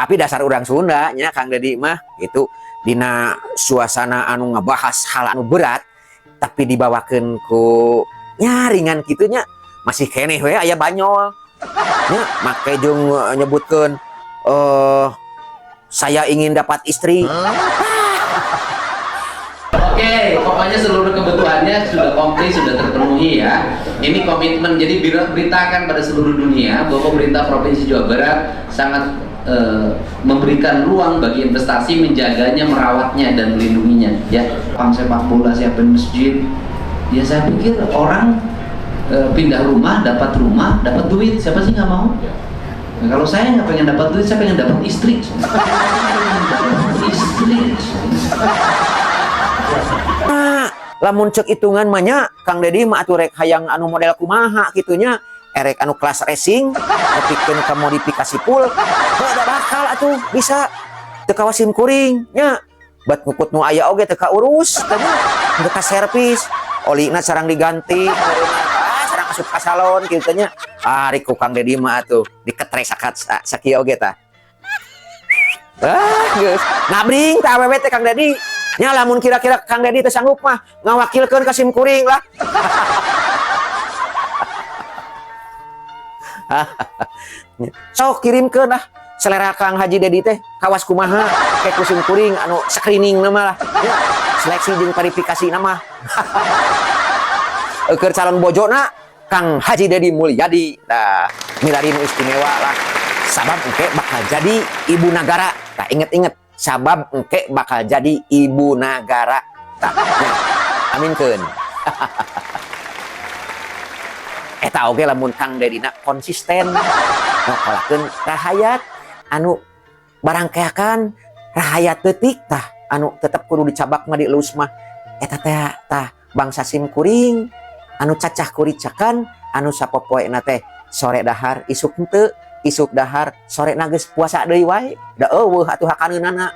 Tapi dasar urang Sunda nya Kang Dedi mah itu dina suasana anu ngebahas hal anu berat tapi dibawakeun ku nya ringan kitu nya, masih keneh we aya banyol nya, make jeung nyebutkeun saya ingin dapat istri. Oke, pokoknya seluruh kebutuhannya sudah komplit, sudah terpenuhi ya. Ini komitmen, jadi beritakan pada seluruh dunia bahwa pemerintah Provinsi Jawa Barat sangat memberikan ruang bagi investasi, menjaganya, merawatnya, dan melindunginya. Ya, pang sepak bola, siapin masjid. Ya saya pikir orang pindah rumah, dapat duit, siapa sih nggak mau? Nah, kalau saya nggak pengen dapat duit, saya pengen dapat istri. Dapat istri. Nah, lamun cek hitungan mah nya Kang Dedi mah atuh rek hayang anu model kumaha kitu nya, erek anu kelas racing nepikeun ka modifikasi full heuh da bakal atuh bisa teu kawas sim kuring nya, bat ngukut nu aya oge teu kaurus teh nya, teu ka servis, olina sarang diganti, ah sarang asup ka salon kitu nya. Ari ku Kang Dedi mah atuh diketrek sakat sakieu oge tah. Ah, geus ngabring tah awewe teh Kang Dedi nya. Lamun kira-kira Kang Dedi teu sanggup mah ngawakilkeun ka sim kuring lah. Sok kirimkeun lah selera Kang Haji Dedi teh kawas kumaha kayak ku sim kuring anu screening nama lah ya, seleksi jeung verifikasi nama keur calon bojona Kang Haji Dedi Mulyadi. Nah, milari nu istimewa lah, sabab engke bakal jadi ibu nagara. Tah, inget-inget, sabab engke bakal jadi ibu nagara. Tah nya, aminkeun. Eta oge lamun Kang Dedina konsisten ngokolakeun rahayat anu barangkeakan rahayat leutik tah anu tetep kudu dicabak mah dielus mah eta teh. Tah, bangsa sim kuring anu cacah kuricakan anu sapopoena teh sore dahar isuk henteu, isuk dahar sore geus puasa deui wae, da eueuh atuh hakaneunana.